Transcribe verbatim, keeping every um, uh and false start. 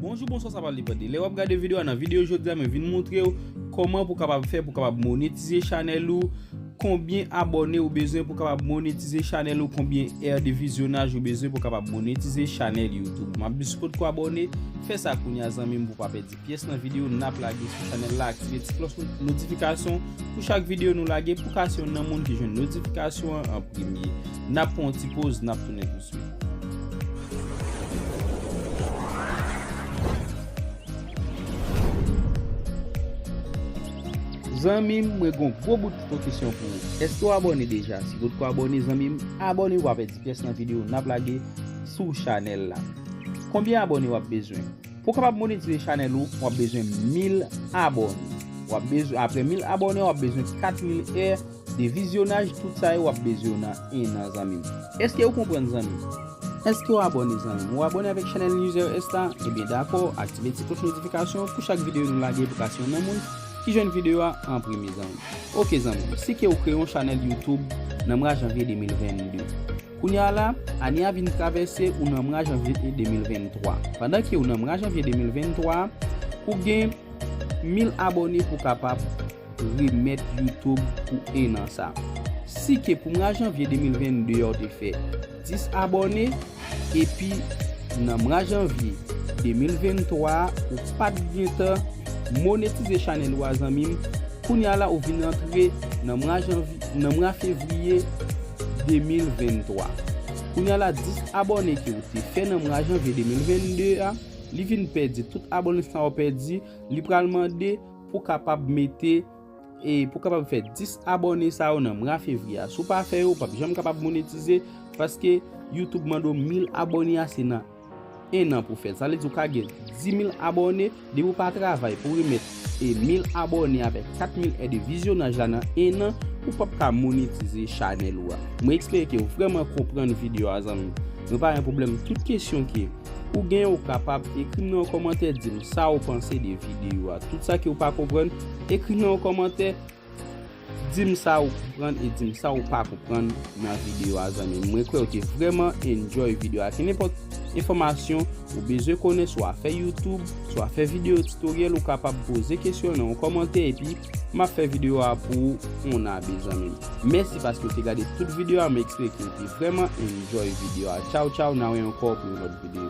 Bonjou, bonswa, sa pral depann de lè w ap gade videyo a. Nan videyo jodi a, mwen vin montre w kòman pou w kapab fè pou w kapab monetize chanèl ou, konbyen abòne ou bezwen pou w kapab monetize chanèl ou, konbyen è de vizyonaj ou bezwen pou w kapab monetize chanèl YouTube. M ap di si w potko abòne, fè sa kounye a zanmi m pou w pa pèdi pyès nan videyo n ap lage sou chanèl la, aktive ti klòch notifikasyon pou chak videyo nou lage pou w ka se youn nan moun ki jwenn notifikasyon an an premye. N ap pran yon ti poz, n ap tounen touswit. Zanmi m, mwen gen yon gwo bout kesyon pou ou. Èske w abòne deja? Si w potko abòne, zanmi m, abòne pou w pa pèdi pyès nan videyo n ap lage sou chanèl la. Konbyen abòne w ap bezwen? Pou w kapab monetize chanèl ou, w ap bezwen mil abòne. W ap bezwen, apre mil abòne, w ap bezwen kat mil è de vizyonaj, tout sa yo w ap bezwen nan en an, zanmi m. Èske w konprann, zanmi m? Èske w abòne, zanmi m? Ou abòne avèk chanèl Newzers la? Ebyen, dakò, aktive ti klòch notifikasyon pou chak videyo nou lage pou w ka se youn nan moun ki jwenn videyo a an premye, zanmi m. Oke, zanmi m, si ke w kreye yon chanèl YouTube nan mwa janvye de mil vennde. Kounye a la, ane a vin travèse, ou nan mwa janvye de mil venntwa. Pandan ke ou nan mwa janvye de mil venntwa, ou gen mil abòne pou w kapab remèt YouTube pou en an sa. Si ke pou mwa janvye de mil vennde a ou te fè dis abòne, epi nan mwa janvye de mil venntwa a, ou pa t gentan monetize chanèl ou a, zanmi m, kounye a la ou vin antre nan mwa janvye, nan mwa fevriye de mil venntwa. Kounye a la, dis abòne ke ou te fè nan mwa janvye de mil vennde a, li vin pèdi. Tout abòne sa ou pèdi, li pral mande pou w kapab mete, e pou w kapab fè dis abòne sa yo nan mwa fevriye a. Si w pa fè yo, ou p ap janm kapab monetize, paske YouTube mande w mil abòne a, se nan en an pou fè l. Sa vle di ou ka gen dis mil abòne, depi ou pa travay pou remèt e mil abòne avèk kat mil è de vizyonaj la nan en an, ou p ap ka monetize chanèl ou a. Mwen espere ke w vrèman konprann videyo a, zanmi m. Mwen pa gen pwoblèm, tout kesyon ke ou gen, ou kapab ekri m nan yon kòmantè, di m sa ou panse de videyo a. Tout sa ke ou pa konprann, ekri nan yon kòmantè, di m sa ou konprann e di m sa ou pa konprann nan videyo a, zanmi m. Mwen kwè ou te vrèman enjoy videyo a. Kenenpòt enfòmasyon ou bezwen konnen sou afè YouTube, sou afè videyo titoryèl, ou kapab poze kesyon nan yon kòmantè, epi m ap fè videyo a pou ou, on abe, zanmi m. Mèsi paske ou te gade tout videyo a, mwen espere ke ou te vrèman enjoy videyo a. Tchaw, tchaw, n a wè ankò pou yon lòt videyo.